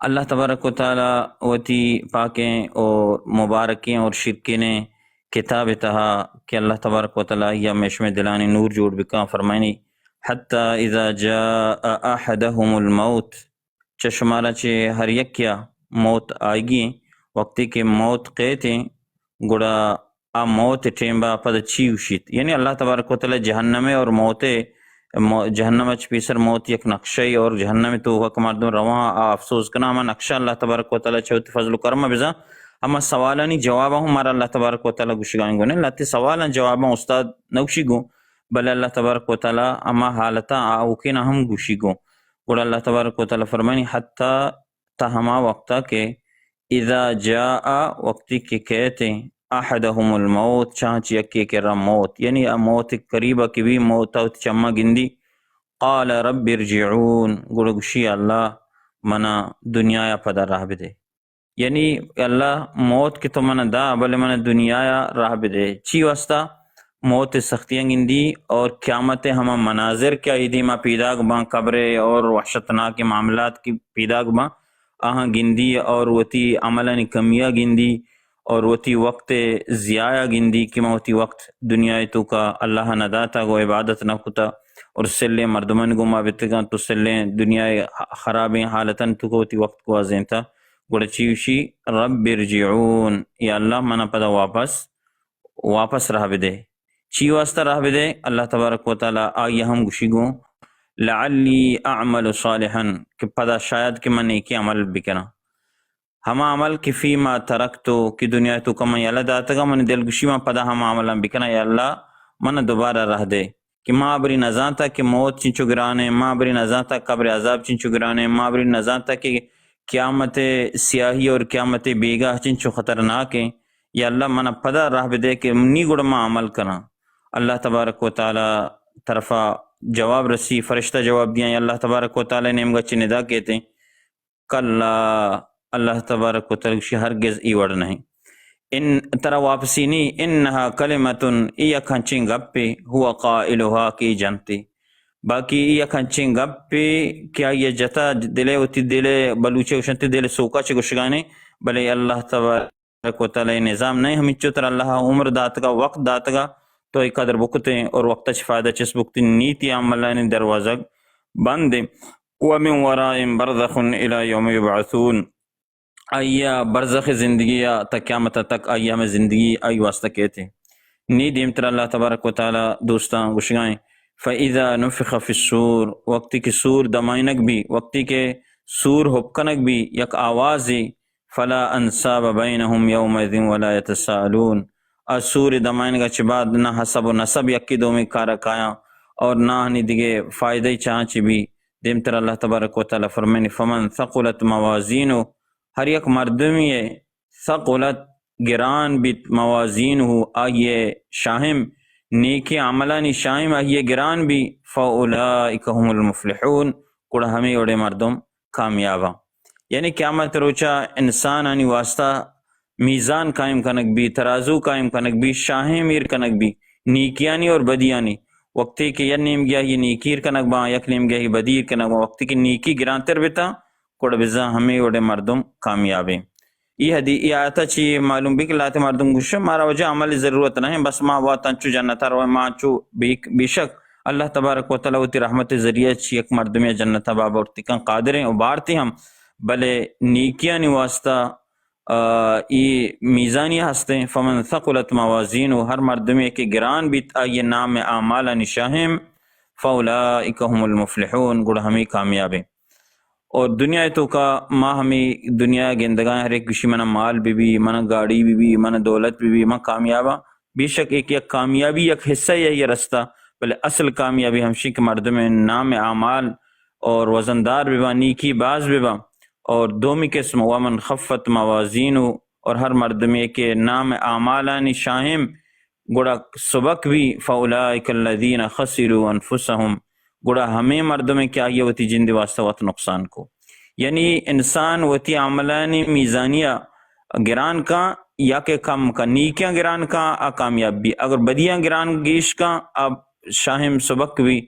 اللہ تبارک و تعالی وتی پاکیں اور مبارکیں اور شرکینیں کتاب تہا کہ اللہ تبارک و تعالی یا مشمے دلانی نور جوڑ بکاں، فرمائنی، حتی اذا جاء احدهم الموت، چہ شمارا چہ ہر یکیا موت آئیگی، وقتی کہ موت قیتیں، گڑا آ موت ٹیمبا پد چی گوشیت؟ یعنی اللہ تبارک و تعالی جہنم اور موت، مو-، جہنم چ پیسر موت یک نقشہ اور جہنم تو حق مردم رواں آ افسوس کنا، ہما نقشہ اللہ تبارک و تعالی چہ وتی فضل و کرم بزاں، ہما سوالانی جواب ہم مارا اللہ تبارک و تعالی گوشگائیں گونے۔ لہتے سوالان جواب استاد نوشی گو، بلے اللہ تبارک و تعالی ہما حالتا آ اوکینا ہم گوشی گو۔ گڑا اللہ تبارک و تعالی فرمانی، حتی تا ہما وقتا کہ اذا جاء، وقتی کہ کیت احدهم الموت، چاں چہ یکے کرا موت، یعنی آ موت قریبا کہ بی، موت وتی چما گندی، قال رب ارجعون، گڑا گوشی، اللہ منا دنیایا پدا راہ بدے۔ یعنی اللہ موت کہ تو منا دا، بلے منا دنیایا راہ بدے۔ چی واسطہ؟ موت سختیاں گندی اور قیامت ہما مناظر کہ آئی دیما پیداگ باں، قبر اور وحشتناک معاملات کی پیداگ باں، آہاں گندی اور وتی عملانی کمیا گندی اور وتی وقت ضیاع گندی کہ ما وتی وقت دنیا توکا اللہ نہ داتا گو عبادت نہ کتا اور سلیں مردمانی گوما بتگاں تو سلیں دنیا خرابیں حالتن توکا وتی وقت گوازینتا۔ گڑا چی گوشی؟ رب ارجعون، یا اللہ منا پدا واپس، واپس راہ بدے۔ چی واسطہ راہ بدے؟ اللہ تبارک و تعالی آئی ہم گوشی گو، لعلی اعمل صالحا، کہ پدا شاید کہ من نیکی عمل بکناں۔ ہما عمل کہ فیما ترکت، کہ دنیا توکا من یلہ داتگا، من دل گوشی من پدا ہما عملاں بکناں، یا اللہ من دوبارہ راہ دے۔ کہ ما بری نزانتا کہ موت چنچو گرانیں، ما بری نزانتا قبر عذاب چنچو گرانیں، ما بری نزانتا کہ قیامت سیاہی اور قیامت بیگاہ چنچو خطرناکیں۔ یا اللہ منا پدا راہ بدے کہ نی گڑا ما عمل کناں۔ اللہ تبارک و تعالی طرفا جواب رسی، فرشتہ جواب دیاں، یا اللہ تبارک و تعالی نیمگا چہ ندا کیتیں۔ کلا، اللہ تبارک و تعالی گوشی ہرگز ای وڑ نہیں۔ ان ترا واپسی نی، انہا کلمۃ، ای یک ہنچیں گپے، ہوا قائلہا، کہ ای جنتی۔ باقی ای یک ہنچیں گپے کہ آئی جتا دلے وتی دلے، بلوچے گوشنتی دل سوکا چہ گوشگانے، بلے اللہ تبارک و تعالی نظام نہیں، ہمینچو ترا اللہ عمر داتگا، وقت داتگا، تو ای قدر بکتیں اور وقت چہ فائدہ چس بکتیں، نیتی عملانی دروازگ بندیں۔ ومن ورائهم برزخ الی یوم یبعثون۔ آئی ء برزخ زندگی ء تا قیامت تک آئی ہمیں زندگی آئی واسطہ کیت۔ نی دیمتر اللہ تبارک و تعالی دوستاں گوشگائیں، فاذا نفخ فی الصور، وقتی کہ سور دمائنگ بی، وقتی کہ سور ہپکنگ بی، یک آوازی، فلا انساب بینهم یومئذ ولا یتساءلون۔ آ سور دمائنگ چہ بعد نہ حسب و نسب یکی دومی کارا کایاں اور نہ آنی دیگے فائدہ چاں چی بی۔ دیمتر اللہ تبارک و تعالی فرمائنی، فمن ثقلت موازینہ، ہر یک مردمی ثقلت گران بیت، موازینہ آئی شاہم، نیکی عملانی شاہم آئی گران بی، فاولئک هم المفلحون، گڑا ہمے وڑے مردم کامیاباں۔ یعنی قیامت روچا انسانانی واسطہ میزان قائم کنگ بی، ترازو قائم کنگ بی، شاہیم ایر کنگ بی، نیکیانی اور بدیانی۔ وقتی کہ یک نیمگی آئی نیکی ایر کنگ باں، یک نیمگی آئی بدی ایر کنگ باں، وقتی کہ نیکی گرانتر بتا، گڑا بزاں ہمے وڑے مردم کامیابیں۔ ای حدی-، ای آیتا چی معلوم بی کہ لہتے مردم گوشن، مارا وجہ عمل ضرورت نہیں، بس ما وات انچو جنتا رویں، ما انچو بے-، بے شک اللہ تبارک و تعالی وتی رحمت ذریعہ چی یک مردمی جنتا بابرتی کن قادریں و بارتی ہم، بلے نیکیانی واسطہ آ، ای میزانی ہستیں، فمن ثقلت موازینہ، ہر مردمے کہ گران بیت آئی نام اعمالانی شاہم، فاولئک هم المفلحون، گڑا ہمے کامیابیں۔ اور دنیا توکا ما ہمے دنیا گندگائیں، ہر ایک گوشی منا مال بی بی، منا گاڑی بی بی، منا دولت بی بی، ما کامیاباں۔ بے شک ایک، یک کامیابی یک حصہ یہ رستہ، بلے اصل کامیابی ہمشی کہ مردم نام اعمال اور وزندار بباں، نیکی باز بباں۔ اور دومی قسم، ومن خفت موازینہ، اور ہر مردمے کہ نام اعمالانی شاہم گڑا سبک بی، فاولئک الذین خسروا انفسهم، گڑا ہمے مردمے کہ آئی وتی جندی واسطہ وت نقصان کو۔ یعنی انسان وتی عملانی میزانیا گران کن یا کہ کم کن، نیکیاں گران کن آ کامیاب بی، اگر بدیاں گران گیش کن آ شاہم سبک بی،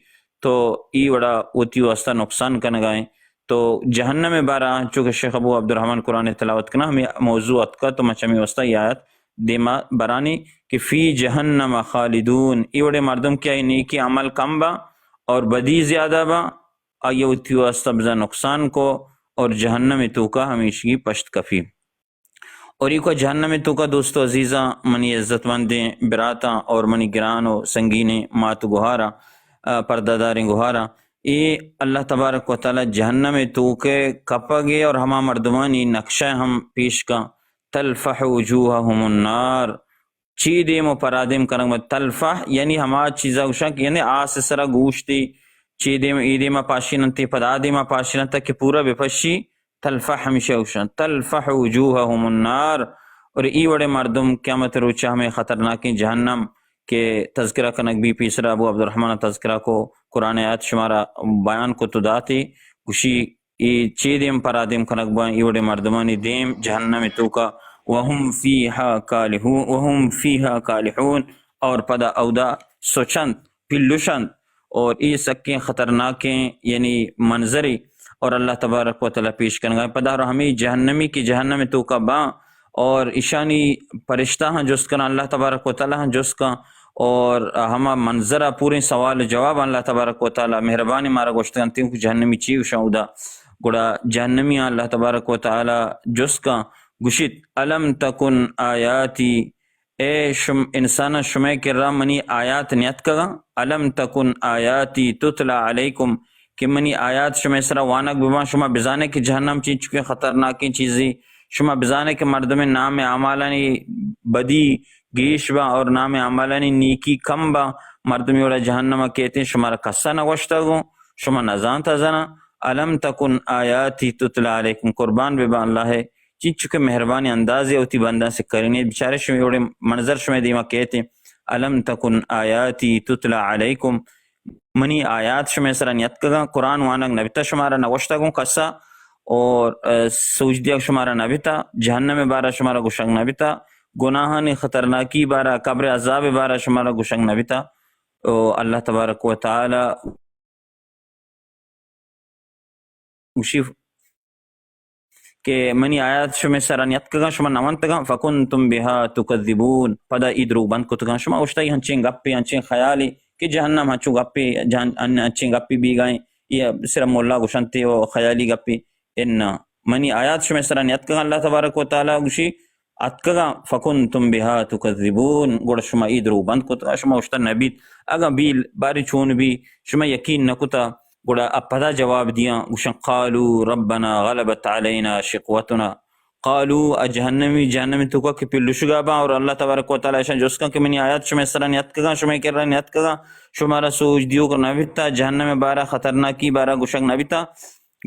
تو ای وڑا وتی واسطہ نقصان کنگائیں۔ تو جہنم ءِ بارہ، چونکہ شیخ ابو عبدالرحمن قرآن تلاوت کنا، ہمیں موضوع اتکا، تو من چمی واسطہ یہ آیت دیما برانی کہ فی جہنم خالدون، ای وڑے مردم کہ آئی نیکی عمل کم با اور بدی زیادہ با، آئی وتی واسطہ بزاں نقصان کو اور جہنم توکا ہمیشگی پشت کفی۔ اور ایوکا جہنم توکا، دوست و عزیزاں، منی عزت مندیں براتاں اور منی گران و سنگینیں مات و گہاراں، آ، پردہ داریں گہاراں، اے اللہ تبارک و تعالی جہنم توکے کپگے اور ہما مردمانی نقشہ ہم پیش کا، تلفح وجوہہم النار، چی دیم و پرادیم کنگ بنت۔ تلفح یعنی ہما چیزا گوشاں کہ یعنی آس سرا گوشتی، چی دیم، ای دیما پاشیننتی، پدا آ دیما پاشیننت کہ پورا بپشی، تلفح ہمیشہ گوشاں، تلفح وجوہہم النار۔ اور ای وڑے مردم قیامت روچا ہمیں خطرناکیں جہنم کہ تذکرہ کنگ بی، پیسرا ابو عبدالرحمن تذکرہ کو، قرآن آیات شمارا بیان کو تو داتی، گوشی، اے چے دیم پرادیم کنگ باں، اے وڑیں مردمانی دیم جہنم توکا، وهم فیها کالحون، وهم فیها کالحون، اور پدا اودا سچنت، پلشنت، اور اے سکیں خطرناکیں یعنی منظرے اور اللہ تبارک و تعالی پیش کنگا۔ پدا ہمیں جہنمی کہ جہنم توکا باں اور ایشانی پرشتہ ہاں جست کناں، اللہ تبارک و تعالی ہاں جست کن اور ہما منظر ء پوریں سوال و جواب اللہ تبارک و تعالی مہربانی مارا گوشتگ انت کہ جہنمی چی گوشاں اودا۔ گڑا جہنمی آں اللہ تبارک و تعالی جست کن، گوشیت، الم تکن آیاتی، اے شم-، انسان، شمئے کرا منی آیات نیاتکگاں؟ الم تکن آیاتی تتلی علیکم، کہ منی آیات شمئے سرا وانگ بباں، شما بزانے کہ جہنم چینچکیں خطرناکیں چیزے، شما بزانے کہ مردمے نام اعمالانی بدی گیش باں اور نام اعمالانی نیکی کم باں، مردمی وڑا جہنم ء کیتیں، شمارا کسا نہ گوشتگ اوں، شما نہ زانت ء زاناں۔ الم تکن آیاتی تتلی علیکم، قربان بباں اللہ ء، چینچکہ مہربانیں اندازے وتی بنداں سے کرینیت، بچارے شمے وڑیں منظر شمے دیما کیتیں، الم تکن آیاتی تتلی علیکم، منی آیات شمئے سرا نیتکگاں، قرآن وانگ نبیتا، شمارا نگوشتگ اوں کسا، اور، ء، سوج دیگ شمارا نبیتا، جہنم بارا شمارا گوشگ نبیتا، گناہانی خطرناکی بارا، قبر عذاب بارا شمارا گوشگ نبیتا۔ او اللہ تبارک و تعالی گوشی کہ منی آیات شمئے سرا نیتکگاں، شما نونتگاں، فکنتم بها تکذبون، پدا ای دروگ بند کتگاں۔ شما اوشتائی ہنچیں گپے، ہنچیں خیالے کہ جہنم ہنچو گپے، جہن-، ہن-، ہنچیں گپے بیگائیں، یہ صرف مولا گوشنتے و خیالی گپے۔ انا، منی آیات شمئے سرا نیتکگاں، اللہ تبارک و تعالی گوشی، اتکگاں، فکنتم بها تکذبون، گڑا شما ای دروگ بند کتگا، شما اوشتا نبیت۔ اگاں بیل باری چون بی، شما یقین نکتا، گڑا ا پدا جواب دیاں، گوشاں، قالوا ربنا غلبت علینا شقوتنا۔ قالوا، ا جہنمی، جہنمی توکا کہ پلشگا باں اور اللہ تبارک و تعالی اشاں جست کن کہ منی آیات شمئے سرا نیتکگاں، شمئے کرا نیتکگاں، شمارا سوج دیوک نبیتا، جہنم بارا خطرناکی بارا گوشگ نبیتا،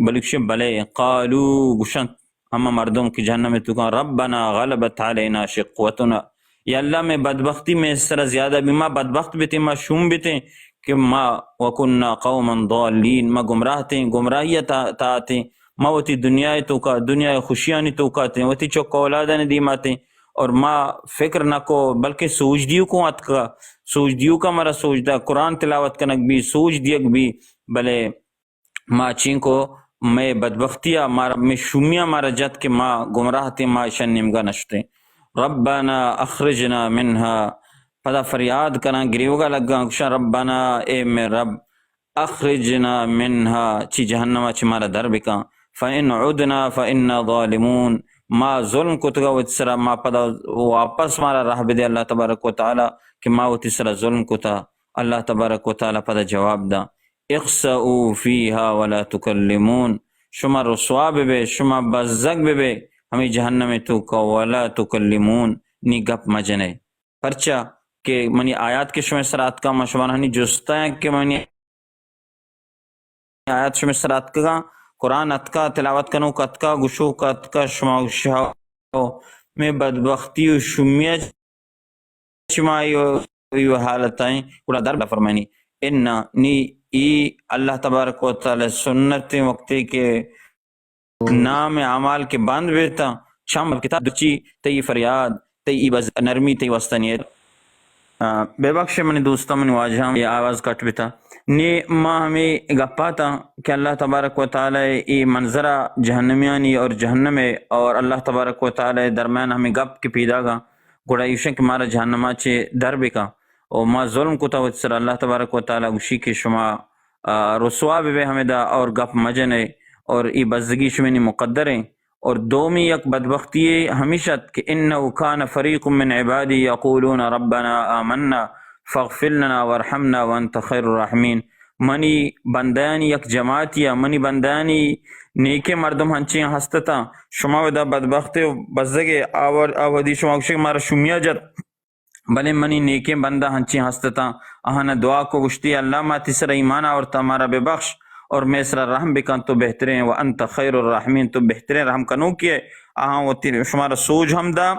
بلکہ بلے، قالوا، گوشنت، ہما مردم کہ جہنم توکاں، ربنا غلبت علینا شقوتنا، یا اللہ، مئے بدبختی مئے سرا زیادہ بی، ما بدبخت بیتیں، ما شوم بیتیں کہ ما وکنا قوما ضالین، ما گمراہ تیں، گمراہی تا، تا تیں، ما وتی دنیا توکا، دنیا خوشیانی توکا تیں، وتی چک اولادانی دیما تیں، اور ما فکر نہ کو، بلکہ سوج دیوکوں اتکا، سوج دیوکا مارا سوج دا، قرآن تلاوت کنگ بی، سوج دیگ بی، بلے ما چینکو مئے بدبختیا مارا، مئے شومیا مارا جت کہ ما گمراہ تیں، ما ایشان نیمگا نشتیں۔ ربنا اخرجنا منها، پدا فریاد کناں، گریوگا لگاں، گوشاں، ربنا، اے مئے رب، اخرجنا منها، چی جہنما چی مارا در بکاں، فان عدنا فانا ظالمون، ما ظلم کتگا وتی سرا، ما پدا واپس مارا راہ بدے اللہ تبارک و تعالی کہ ما وتی سرا ظلم کتا۔ اللہ تبارک و تعالی پدا جواب دا، اخسئوا فیها ولا تکلمون، شما رسوا ببے، شما بزگ ببے ہمے جہنم توکا، ولا تکلمون، نی گپ مجنے۔ پرچا کہ منی آیات کہ شمئے سرا اتکا، من شمارا ہنی جستاں کہ منی آیات شمئے سرا اتکگاں، قرآن اتکا، تلاوت کنوک اتکا، گشوک اتکا، شما گشاؤ، مئے بدبختی و شومیا چما ایو، ایو حالت ایں، گڑا در فرمانی۔ انا، نی ای اللہ تبارک و تعالی سنت وقتی کہ نام اعمال کہ بند بیتاں، چم کتاب درچی، تئی فریاد، تئی بز نرمی، تئی واسطہ نیت۔ آ، ببخش منی دوستاں، منی واجہاں، اے آواز کٹ بیتا۔ نی ما ہمے گپا تاں کہ اللہ تبارک و تعالی اے منظرا جہنمیانی اور جہنم ءِ اور اللہ تبارک و تعالی درمیان ہمے گپ کہ پیداگا، گڑا ایشن کہ مارا جہنما چہ در بکا۔ او ما ظلم کتا وتی سرا، اللہ تبارک و تعالی گوشی کہ شما، آ، رسوا ببے ہمدا اور گپ مجنے اور اے بزگی شمینی مقدر ایں۔ اور دومی یک بدبختی ہمیش ات کہ انه کان فریق من عبادی یقولون ربنا آمنا فاغفر لنا وارحمنا وانت خیر الراحمین۔ منی بندیانی یک جماعتی ءَ، منی بندیانی نیکیں مردم ہنچیں ہستتاں، شما ودا بدبخت و بزگ ءِ آور-، آ وہدی شما گوشے کہ مارا شومیا جت، بلے منی نیکیں بندہ ہنچیں ہستتاں، آہاں دعا کو گوشتی، اللہ ما تی سر ایمان آورتا، مارا ببخش اور مئے سرا رحم بکن، تو بہتریں، و انت خیر الراحمین، تو بہتریں رحم کنوکے ئے۔ آہاں وتی شمارا سوج ہم دا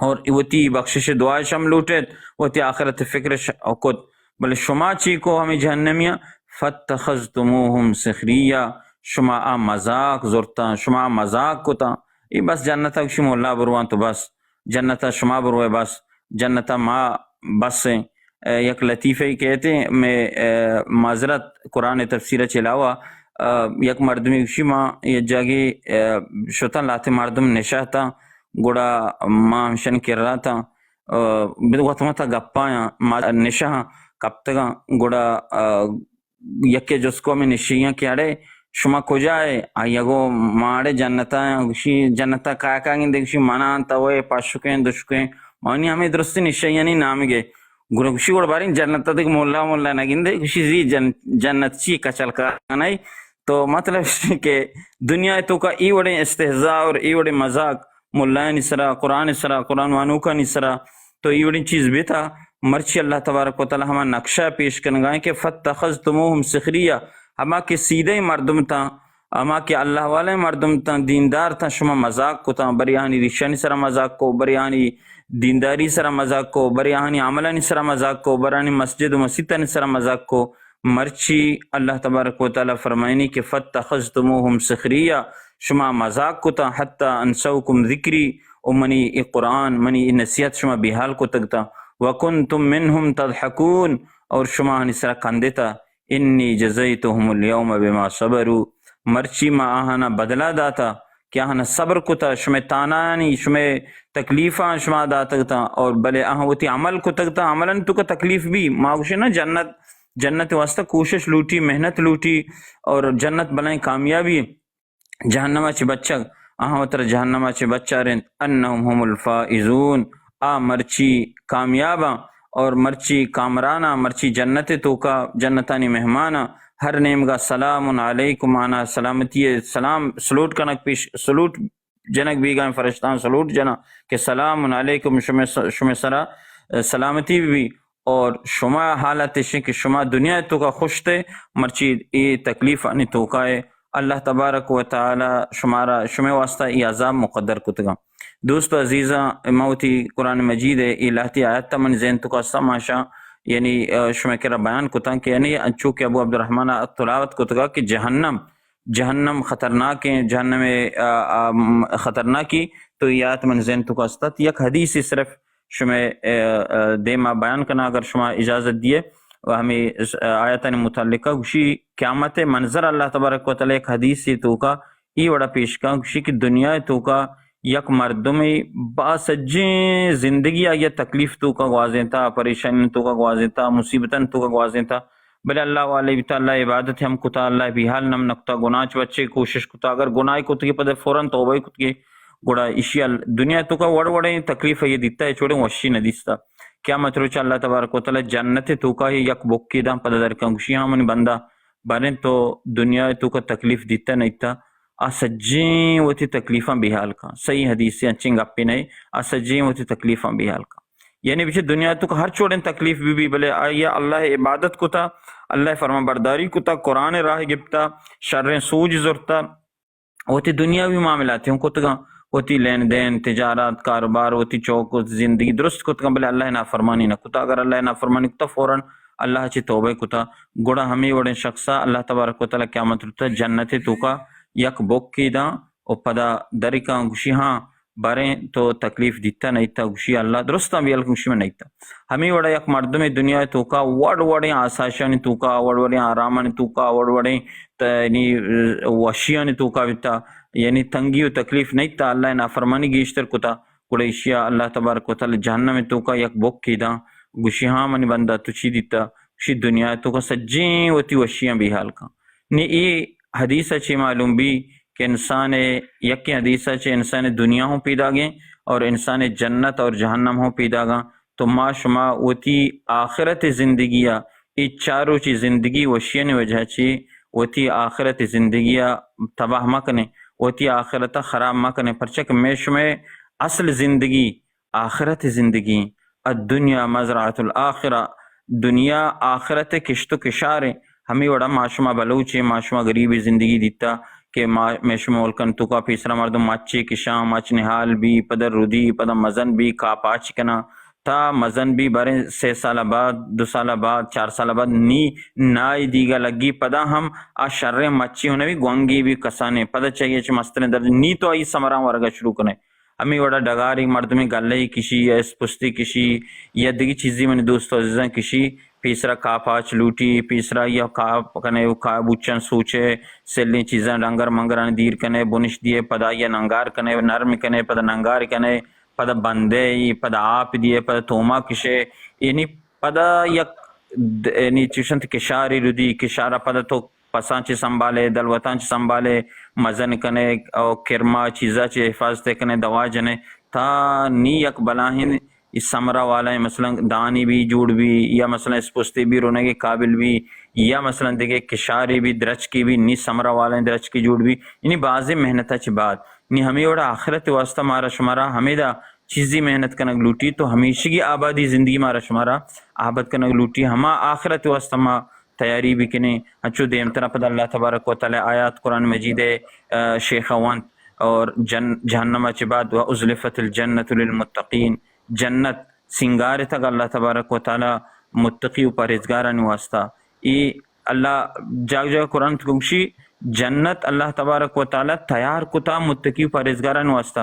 اور وتی بخشش دعائش ہم لوٹت، وتی آخرت فکرش کت۔ بلے شما چی کو ہمیں جہنمیاں؟ فاتخذتموهم سخریا، شما آ مذاق زرتاں، شما آ مذاق کتاں۔ اے بس جنت ءَ گوشی مولا بروان تو بس، جنت ءَ شما بروئے بس، جنت ءَ ما بس ایں۔ اے یک لطیفہ ای کہتے میں، اے، معذرت قرآن تفسیر چہ علاوہ، اے، یک مردمی گوشی ما یہ جاگے، اے، شتاں لاتے مردم نشہتاں، گڑا ما ہمشن کرا تاں، اے، بد وت متا گپایاں، ما نشہاں کپتگاں، گڑا، اے، یکے جست کو ہمے نشیاں کہ اڑے شما کجا ئے؟ آئی ءَ گو ما اڑے جنت ءَ آں۔ گوشی جنت ءَ کایا کایا گندے؟ گوشی منا انت، اوئے پشکیں دشکیں، منی ہمے درستیں نشیانی نامگے۔ گڑا گوشی گڑا باریں جنت ءَ دگہ مولا مولا نہ گندے؟ گوشی زی جن-، جنت چی کچل کانائی؟ تو مطلب کہ دنیا ءِ توکا ای وڑیں استہزاء اور ای وڑیں مذاق ملایانی سرا، قرآن سرا، قرآن وانوکانی سرا، تو ای وڑیں چیز بیتا۔ مرچی اللہ تبارک و تعالی ہما نقشہ پیش کنگا ایں کہ فاتخذتموهم سخریا، ہما کہ سیدھیں مردم تاں، ہما کہ اللہ والے مردم تاں، دیندار تاں، شما مذاق کتاں، بری آہانی ریشانی سرا مذاق کو، بری آہانی دینداری سرا مذاق کو، بری آہانی عملانی سرا مذاق کو، برانی مسجد و مسیتانی سرا مذاق کو۔ مرچی اللہ تبارک و تعالی فرمائنی کہ فاتخذتموهم سخریا، شما مذاق کتاں، حتی انسوکم ذکری، و منی اے قرآن، منی اے نصیحت شما بیحال کتگ تاں۔ وکنتم منهم تضحکون، اور شما آہانی سرا کندتا۔ انی جزیتهم الیوم بما صبروا، مرچی ما آہانا بدلہ داتا کہ آہانا صبر کتا، شمئے تانانی، شمئے تکلیفاں شما داتگ تاں، اور بلے آہاں وتی عمل کتگ تاں، عملاں توکا تکلیف بی، ما گوشے نا جنت، جنت واسطہ کوشش لوٹی، محنت لوٹی، اور جنت بلائیں کامیابی۔ جہنم ءَ چہ بچگ، آہاں وترا جہنم ءَ چہ بچارینت، انہم هم الفائزون، آ مرچی کامیاباں اور مرچی کامراناں، مرچی جنت ءِ توکا جنتانی مہماناں۔ ہر نیمگا سلام علیکم، آنا سلامتی ءِ سلام، سلوٹ کنگ پیش، سلوٹ جنگ بیگاں، فرشتاں سلوٹ جناں کہ سلام علیکم، شمے س-، شمے سرا سلامتی بی۔ اور شما حالت اشیں کہ شما دنیا ءِ توکا خوش تے، مرچی اے تکلیفانی توکا ئے۔ اللہ تبارک و تعالی شمارا، شمے واسطہ اے عذاب مقدر کتگاں۔ دوست و عزیزاں، ما وتی قرآن مجید ءِ اے لہتی آیت من ذہن توکا سماشاں، یعنی، آ، شمے کرا بیان کتاں کہ یعنی انچو کہ ابو عبدالرحمن ءَ تلاوت کتگا کہ جہنم، جہنم خطرناکیں، جہنم، آ، آ، م-، خطرناکی، تو اے آیت من ذہن توکا استت۔ یک حدیث صرف شمئے، ا، ا، دیما بیان کناں، اگر شما اجازت دیئے، و ہمے س-، آیتانی متعلقہ گوشی، قیامت ءِ منظر اللہ تبارک و تعالی یک حدیثے توکا ای وڑا پیش کن، گوشی کہ دنیا ءِ توکا یک مردمے با سجیں زندگی آئی ءَ تکلیف توکا گوازینتا، پریشانی توکا گوازینتا، مصیبتانی توکا گوازینتا، بلے اللہ والے بیتا، اللہ عبادت ہم کتا، اللہ بیحال نم نکتا، گناہ چ بچے کوشش کتا، اگر گناہ کتگی پدے فوراً توبہ کتگی، گڑا ایشی ال-، دنیا توکا وڑ وڑیں تکلیف یہ دیتا، ہچ وڑیں وشی نہ دیستا۔ قیامت روچ اللہ تبارک و تعالی جنت توکا ہی یک بکی داں پدا درکاں، گوشی، ہاں منی بندہ، باریں تو دنیا توکا تکلیف دیتا نیتا، آ سجیں وتی تکلیفاں بیحال کن۔ صحیح حدیث انچیں گپے نہیں، آ سجیں وتی تکلیفاں بیحال کن۔ یعنی بچے دنیا توکا ہر چوڑیں تکلیف بی بی، بلے آئی اللہ عبادت کتا، اللہ فرمان برداری کتا، قرآن راہ گپتا، شریں سوج زرتا، وتی دنیاوی معاملات ہم کتگاں، وتی لین دین، تجارت، کاروبار، وتی چوک، وتی زندگی درست کتگاں، بلے اللہ نافرمانی نہ کتا۔ اگر اللہ نافرمانی کتا، فوراً اللہ چہ توبہ کتا، گڑا ہمے وڑیں شخصا اللہ تبارک و تعالی قیامت روچا جنت توکا یک بکی داں و پدا درکاں، گوشی، ہاں، باریں تو تکلیف دیتا نیتا، گوشی اللہ درستاں بیال گوشی من نیتا۔ ہمیں وڑا یک مردمے دنیا توکا وڑ وڑیں آسائشانی توکا، وڑ وڑیں آرامانی توکا، وڑ وڑیں ت-، یعنی، وشیانی توکا بیتا، یعنی تنگی و تکلیف نیتا، اللہ نافرمانی گیشتر کتا۔ گڑا ایشیا اللہ تبارک و تعالی جہنم توکا یک بکے داں، گوشی ہاں منی بندہ تو چی دیتا؟ گوشی دنیا توکا سجیں وتی وشیاں بے حال کن۔ نی اے حدیث چی معلوم بی کہ انسان، یکیں حدیث چی انسان دنیا ہوں پیدا گیں اور انسان جنت اور جہنم ہوں پیدا گاں۔ تو ما شما وتی آخرت زندگی ء اے چار روچی زندگی وشیانی وجہ چی وتی آخرت زندگی ء تباہ مکنیں، وتی آخرت ء خراب مکنیں، پرچہ کہ مئے شمئے اصل زندگی آخرت زندگی، الدنیا مزرعۃ الآخرہ، دنیا آخرت کشت و کشاریں۔ ہمیں وڑا ما شما بلوچیں، ما شما غریبی زندگی دیتا کہ ما، مئے شما ملکن توکا پیسرا مردم مچے کشاں، مچ نہال بی، پدا ردی، پدا مزن بی، کاپاچ کناں، تا مزن بی، باریں سے سال بعد، دو سال بعد، چار سال بعد نی نائی دیگا لگی، پدا ہم آ شریں مچی ہوں نبی، گونگی بی کسانے، پدا چاہیے چہ مستریں درد نی تو آئی سمراں ورگا شروع کنے۔ ہمے وڑا ڈگارے مردمے گلہ کشی یا اسپستے کشی یا دگہ چیزے منی دوست و عزیزاں کشی، پیسرا کاپاچ لوٹی، پیسرا یا کاپ کنے و کا بوچن سوچے، سلیں چیزاں ڈنگر منگران دیر کنے، بنش دیے، پدا یا ننگار کنے، نرم کنے، پدا ننگار کنے، پدا بندے، پدا آپ دیے، پدا توما کشے، یعنی پدا یک د-، یعنی چوشنت کشاری ردی، کشارا پدا تو پساں چہ سنبھالے، دلوتاں چہ سنبھالے، مزن کنے او کرما چیزا چہ حفاظت کنے، دوا جنے، تا نی یک بلاہیں ای سمرا والائیں مثلاً دانی بی جوڑ بی یا مثلاً اسپستے بی رونگے قابل بی یا مثلاً دگہ کشاری بی درچکی بی نی سمرا والائیں درچکی جوڑ بی، یعنی بازیں محنتا چہ بعد نی ہمے وڑا آخرت واسطہ مارا شمارا ہمیدا چیزی محنت کنگ لوٹی تو ہمیشگی آبادی زندگی مارا شمارا آباد کنگ لوٹی۔ ہما آخرت واسطہ ما تیاری بکنیں۔ انچو دیمترا پدا اللہ تبارک و تعالی آیات قرآن مجید ء، آ، شیخ ونت اور جن-، جہنم چہ بعد و ازلفت الجنت للمتقین، جنت سنگارتگ اللہ تبارک و تعالی متقی و پرہیزگارانی واسطہ۔ اے اللہ جاگ جاگ قرآن تو گوشی جنت اللہ تبارک و تعالی تیار کتا متقی و پرہیزگارانی واسطہ۔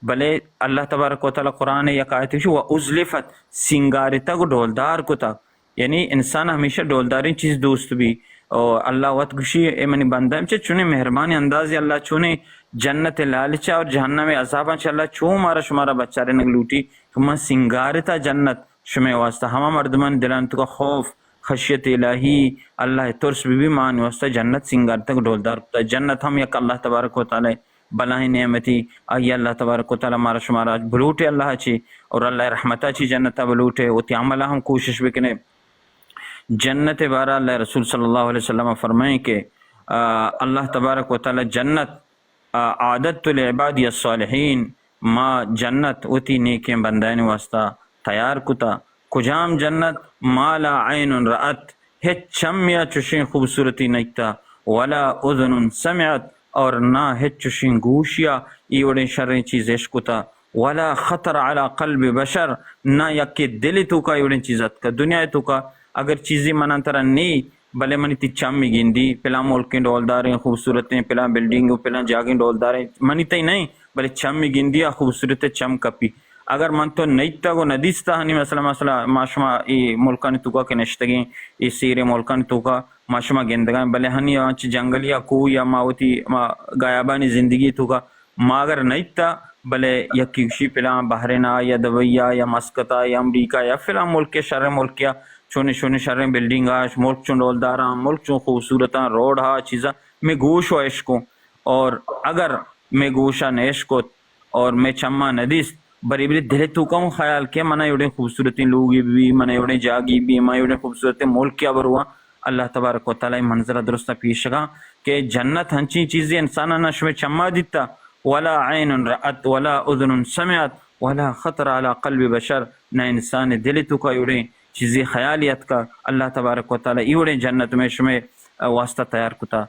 بلے اللہ تبارک و تعالی قرآن یک آیت گوشی و ازلفت سنگارتگ و ڈولدار کتا۔ یعنی انسان ہمیشہ ڈولداریں چیز دوست بی۔ او اللہ وت گوشی، اے منی بندہ، چہ چونیں مہربانی اندازی اللہ چونیں جنت لالچا اور جہنم عذاباں چہ اللہ چون مارا شمارا بچارینگ لوٹی کہ من سنگارتا جنت شمے واسطہ۔ ہما مردمان دلان تو خوف، خشیت الہی، اللہ ترس بی بی مان واسطہ جنت سنگارتگ ڈولدار کتا۔ جنت ہم یک اللہ تبارک و تعالی بلاہیں نعمتی، آئی اللہ تبارک و تعالی مارا شمارا بلوٹے اللہ چی اور اللہ رحمتا چی جنتا بلوٹے، وتی عملا ہم کوشش بکنے۔ جنت بارہ اللہ رسول صلی اللہ علیہ وسلم فرمائیں کہ، آ، اللہ تبارک و تعالی جنت، آ، اعددت لعبادی الصالحین، ما جنت وتی نیکیں بندانی واسطہ تیار کتا۔ کجام جنت؟ ما لا عین رأت، ہچ چمیا چوشیں خوبصورتی نیتا، ولا اذن سمعت، اور نہ ہچ چوشیں گوشیا ای وڑیں شریں چیز اشکتا، ولا خطر علی قلب بشر، نہ یکے دل توکا ای وڑیں چیز اتکا۔ دنیا توکا اگر چیزی منا ترا نی، بلے منی تی چم گندی، پلان ملکیں ڈولداریں، خوبصورتیں، پلان بلڈنگ و پلان جاگیں ڈولداریں، منی تئی نہیں، بلے چم گندی آ خوبصورت چم کپی۔ اگر من تو نیتگ و ندیستہ ہنی مثلاً، مثلاً ما شما ای ملکانی توکا کہ نشتگیں، ای سیریں ملکانی توکا ما شما گندگاں، بلے ہنی آنچ جنگلی یا کوہ یا ما وتی ما گایابانی زندگی توکا ما اگر نیتہ، بلے یکی گوشی پلان بحرین ء یا دبئی ء یا مسقط ء یا امریکہ یا فلان ملک ء شریں ملک ء چونیں شونیں شریں بلڈنگ ء ملک چون ڈولداراں، ملک چون خوبصورتاں، روڈ ء چیزاں مئے گوش ء اشکو اور اگر مئے گوش ء نہ اشکت اور مئے چماں نہ دیست، برے برے دل ء توکا ہوں خیال کہ منا ایوڑیں خوبصورتیں لوگے بی، منا ایوڑیں جاگے بی، ما ایوڑیں خوبصورتیں ملکے ء برواں۔ اللہ تبارک و تعالی منظر درست پیشگا کہ جنت ہنچیں چیزے انسان نہ شمے چما دیتا، ولا عین رأت ولا اذن سمعت ولا خطر علی قلب بشر، نہ انسان دل توکا ایوڑیں چیزے خیال اتکا۔ اللہ تبارک و تعالی ایوڑیں جنت میں شمے واسطہ تیار کتا۔